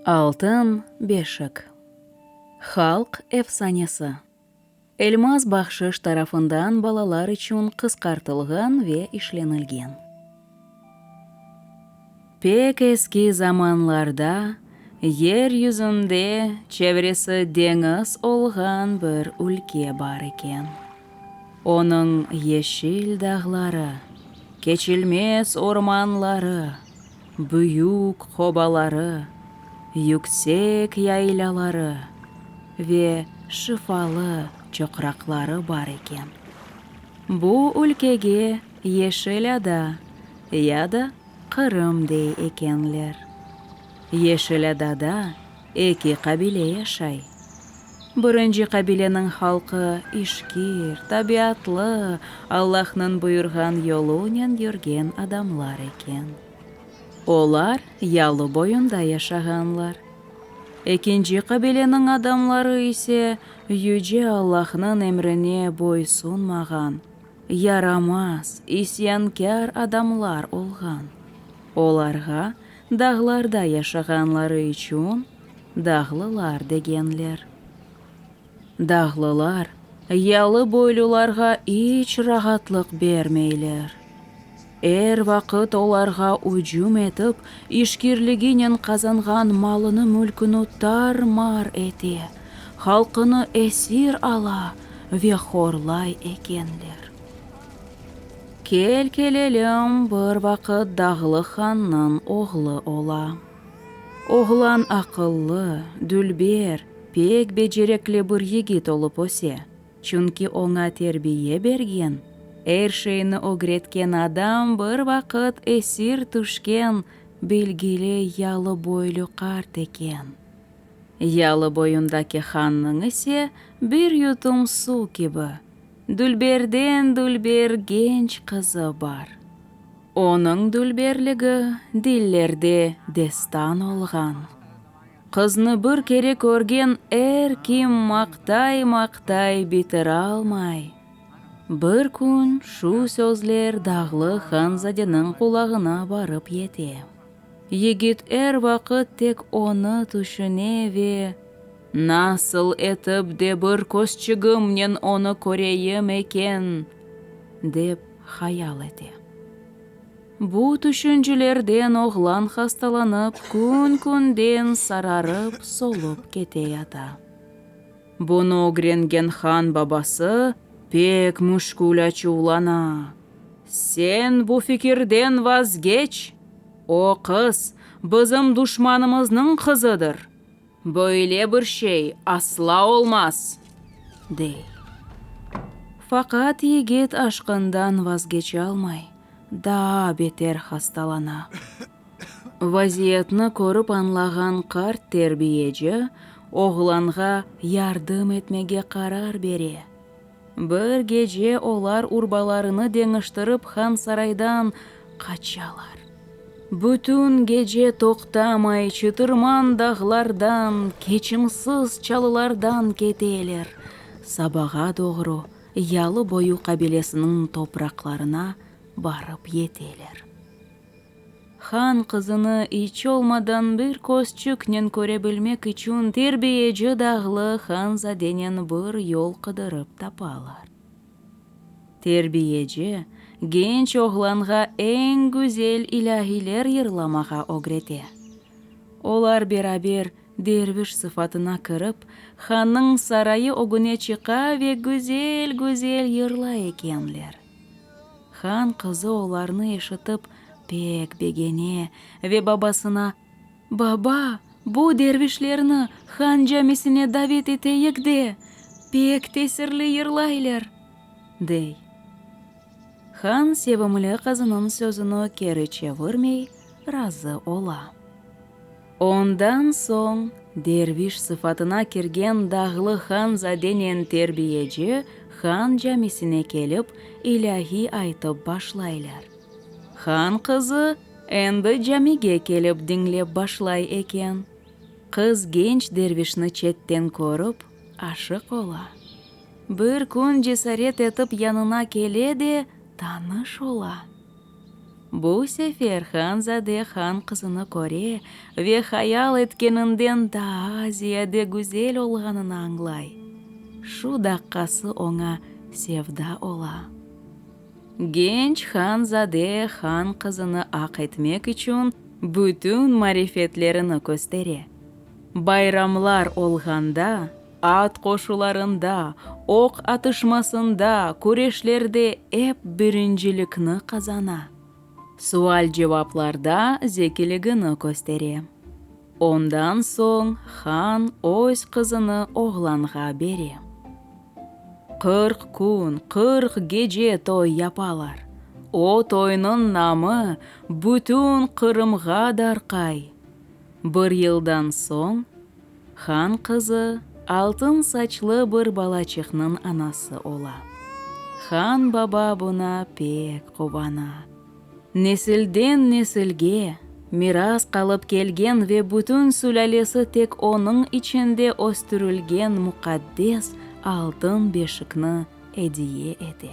Altın beşik. Halq efsanesi. Elmaz Bahşış tarafından balalar içün qısqartılğan ve işlenilgen. Pek eski zamanlarda yer yüzünde çevresi deñiz olğan bir ülke bar eken. Onıñ yeşil dağları, keçilmez ormanları, büyük qobaları, yüksek yaylaları ve şifalı çoqraqları bar eken. Bu ülkege Yeşil ada, ya da Qırım dey ekenler. Yeşil adada eki qabile yaşay. Birinci qabileniñ halqı işkir, tabiatlı, Allahnıñ buyurğan yolunen yürgen adamlar eken. Olar yalı boyunda yaşağanlar. Ekinci qabileniñ adamları ise Yüce Allahnıñ emrine boysunmağan, yaramaz, isyankâr adamlar olğan. Olarğa dağlarda yaşağanları içün dağlılar degenler. Dağlılar yalıboylularğa iç rahatlıq bermeyler. Er vaqıt olarğa ücüm etip, işkirliginen qazanğan malını-mülküni tar-mar ete, halqını esir ala ve horlay ekenler. Kel-kelelim, bir vaqıt dağlı hannıñ oğlu ola. Oğlan aqıllı, dülber, pek becerikli bir yigit olıp öse, çünki oña terbiye bergen, er şeyni ögretken adam bir vaqıt esir tüşken bilgili yalıboylu qart eken. Yalı boyundaki hannıñ ise bir yutum suv kibi, dülberden-dülber genç qızı bar. Onıñ dülberligi dillerde destan olğan. Qıznı bir kere körgen er kim maqtay-maqtay bitiralmay. Bir kün şu sözler dağlı han-zadeniñ qulağına barıp yete. Yigit er vaqıt tek onı tüşüne ve: Nasıl etip de bir közçigimnen onı köreyim eken, dep hayal ete. Bu tüşüncelerden oğlan hastalanıp, kün-künden sararıp, solıp keteyata. Bunı ögrengen han babası pek müşkül açuvlana: Sen bu fikirden vazgeç, o qız bizim duşmanımıznıñ qızıdır, böyle bir şey asla olmaz, dey. Faqat yigit aşqından vazgeçalmay, daa beter hastalana. Vaziyetni körip añlağan qart terbiyeci oğlanğa yardım etmege qarar bere. Bir gece olar urbalarını deñiştirip, Hansaraydan qaçalar. Bütün gece toqtamay çıtırman dağlardan, keçimsiz çalılardan keteler, sabağa doğru yalı boyu qabilesiniñ topraqlarına barıp yeteler. Han qızını iç olmadan bir közçüknen köre bilmek içün terbiyeci dağlı han-zadenen bir yol qıdırıp tapalar. Terbiyeci genç oğlanğa eñ güzel ilâhiler yırlamağa ögrete. Olar beraber derviş sıfatına kirip, hannıñ sarayı ögüne çıqa ve güzel-güzel yırlay ekenler. Han qızı olarnı eşitip, pek begene ve babasına: Baba, bu dervişlerni han camisine davet eteyik de, pek tesirli yırlaylar, dey. Han sevimli qızınıñ sözüni keri çevirmey, razı ola. Ondan soñ derviş sıfatına kirgen dağlı han-zadenen terbiyeci han camisine kelip, ilâhi aytıp başlaylar. Han qızı endi camige kelip diñlep başlay eken. Qız genç dervişni çetten körip, aşıq ola. Bir kün cesaret etip yanına kele de, tanış ola. Bu sefer han-zade han qızını köre ve hayal etkeninden daa ziyade güzel olğanını añlay. Şu daqqası oña sevda ola. Genç han-zade han qızını aq etmek içün bütün marifetlerini köstere: bayramlar olğanda, at qoşularında, oq atışmasında, küreşlerde ep birincilikni qazana, sual-cevaplarda zekiligini köstere. Ondan soñ han öz qızını oğlanğa bere. 40 kün, 40 gece toy yapalar, o toynıñ namı bütün Qırımğa darqay. Bir yıldan soñ han qızı altın saçlı bir balaçıqnıñ anası ola. Han baba buña pek quvana, nesilden nesilge miras qalıp kelgen ve bütün sülâlesi tek onıñ içinde östürilgen muqaddes altın beşikni ediye ete.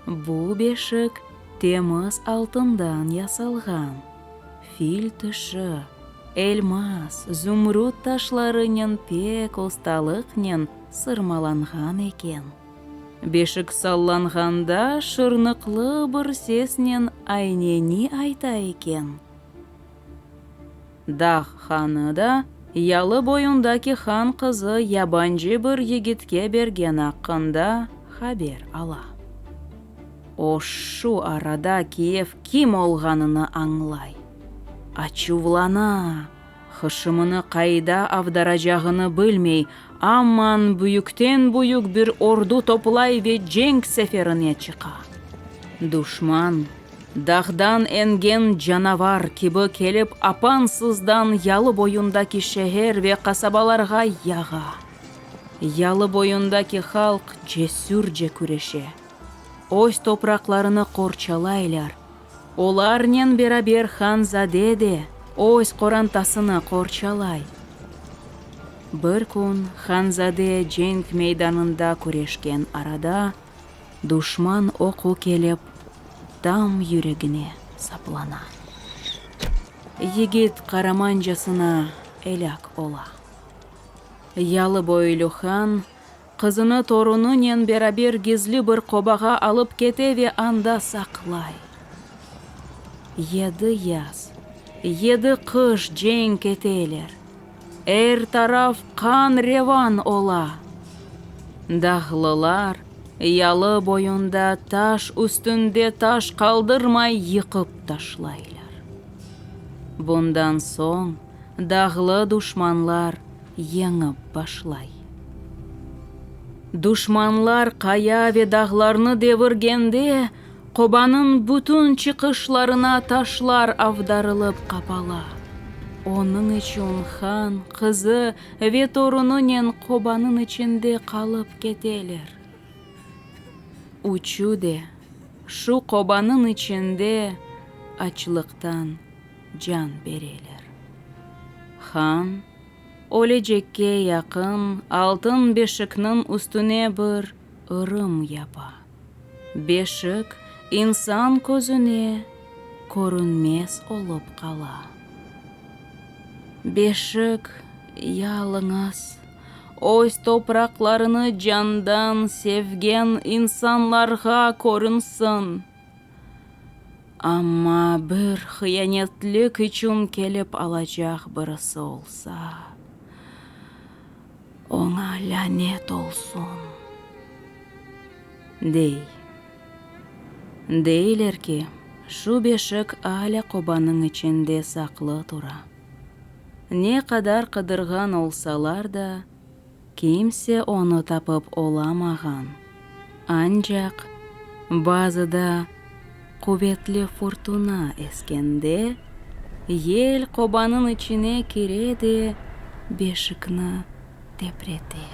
Bu beşik temiz altından yasalğan, fil tişi, elmaz, zümrüt taşlarınen pek ustalıqnen sırmalanğan eken. Beşik sallanğanda, şırnıqlı bir sesnen ayneni ayta eken. Dağ hanı da yalı boyundaki han qızı yabancı bir yigitke bergeni aqqında haber ala. O şu arada kiyev kim olğanını añlay. Açuvlana, hışımını qayda avdaracağını bilmey, aman büyükten-büyük bir ordu toplay ve cenk seferine çıqa. Duşman, dağdan engen canavar kibi kelip, apansızdan yalı boyundaki şeer ve qasabalarğa yağa. Yalı boyundaki halq cesürce küreşe, öz topraqlarını qorçalaylar, olarnen beraber han-zade de öz qorantasını qorçalay. Bir kün han-zade cenk meydanında küreşken arada, duşman oqu kelip, tam yüregine saplana. Yigit qaramancasına elâk ola. Yalıboylu han, qızını torunınen beraber gizli bir qobağa alıp kete ve anda saqlay. Yedi yaz, yedi qış cenk eteler, er taraf qan-revan ola. Dağlılar yalı boyunda taş üstünde taş qaldırmay yıqıp taşlaylar. Bundan soñ dağlı duşmanlar yeñip başlay. Duşmanlar qaya ve dağlarnı devirgende, qobanıñ bütün çıqışlarına taşlar avdarılıp qapala. Onıñ içün han, qızı ve torunınen qobanıñ içinde qalıp keteler. Üçü de şu qobanıñ içinde açlıqtan can bereler. Han, ölecekke yaqın altın beşikniñ üstüne bir ırım yapa. Beşik insan közüne körünmez olıp qala. Beşik yalıñız öz topraqlarını candan sevgen insanlarğa körünsin. Amma bir hıyanetlik içün kelip alacaq birisi olsa, oña lânet olsun, dey. Deyler ki, şu beşik alâ qobanıñ içinde saqlı tura. Ne qadar qıdırğan olsalar da, kimse onı tapıp olamağan. Ancaq bazıda quvetli furtuna eskende, yel qobanıñ içine kire de, beşikni teprete.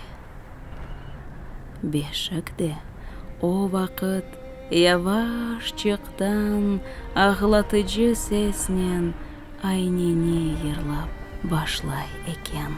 Beşik de o vaqıt yavaşçıqtan ağlatıcı sesnen ayneni yırlap başlay eken.